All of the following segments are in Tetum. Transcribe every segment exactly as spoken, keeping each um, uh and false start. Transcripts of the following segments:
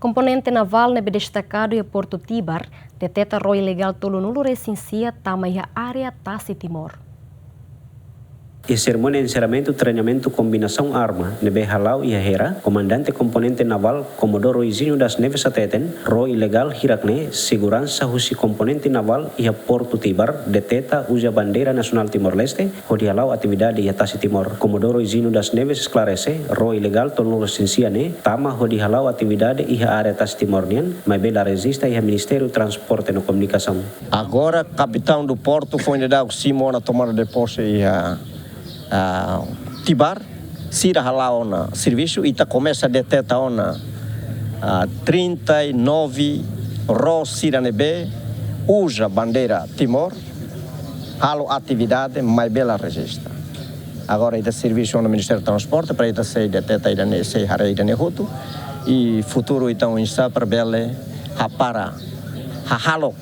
Komponente navál ne'ebé destakadu iha Portu Tibar deteta ró ilegál tolunulu-resin-sia tama iha área tasi Timor. Iha serimónia enserramentu treinamentu kombinasaun arma ne'ebé hala'o iha Hera, Komandante Komponente Navál Comodoro Izinho das Neves hateten, ró ilegál hirak-ne'e seguransa husi komponente navál iha Portu Tibar deteta uza bandeira nasionál Timor-Leste hodi hala'o atividade iha tasi Timor. Comodoro Izinho das Neves esklarese, ró ilegál tolunulu-resin-sia ne'e tama hodi hala'o atividade iha área tasi Timor nian, maibé la rejista iha Ministériu Transporte no Komunikasaun. Agora, kapitaun do portu foin daudauk simu ona tomada de pose iha, ah, Tibar, sira hala'o ona servisu, ita komesa deteta ona, ah, trinta e nove ró sira ne'ebé uza bandeira Timor, halo atividade, maibé la rejista. Agora ita servisu ona Ministériu Transporte para ita sei deteta ida-ne'e, sei haree ida-ne'e hotu. I futuru ita oinsá para bele hapara hahalok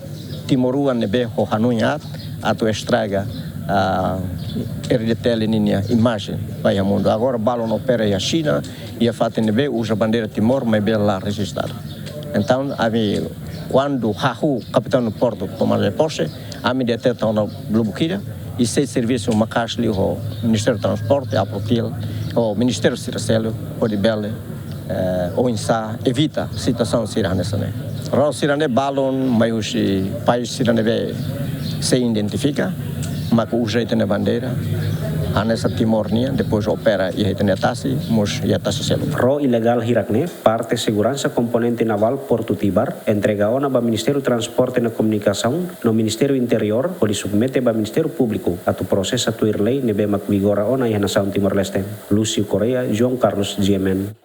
timoroan ne'ebé ho hanoin aat atu estraga, ah, R D T L ninia imajen ba iha mundu. Agora balun opera iha Xina, iha fatin ne'ebé uza bandeira Timor, maibé la rejistadu. Entaun, ami, kuandu hahú kapitaun portu tomada de pose, ami deteta ona lubuk ida, i sei servisu maka'as liu ho Ministériu Transporte, APROTIL, ho ministériu sira seluk, hodi bele, eh, oinsá evita situasaun sira hanesan ne'e. Ró sira-ne'e balun mai husi país sira ne'ebé sei identifika, mak uza ita-nia bandeira hanesan Timor nian, depois opera iha ita-nia tasi, mós iha tasi seluk. Ró ilegál hirak-ne'e, parte seguransa komponente navál Portu Tibar entrega ona ba Ministériu Transporte no Komunikasaun no Ministériu Interiór hodi submete ba Ministériu Públiku atu prosesa tuir lei ne'ebé mak vigora ona iha nasaun Timor-Leste. Lúcio Correia, João Carlos, G M N.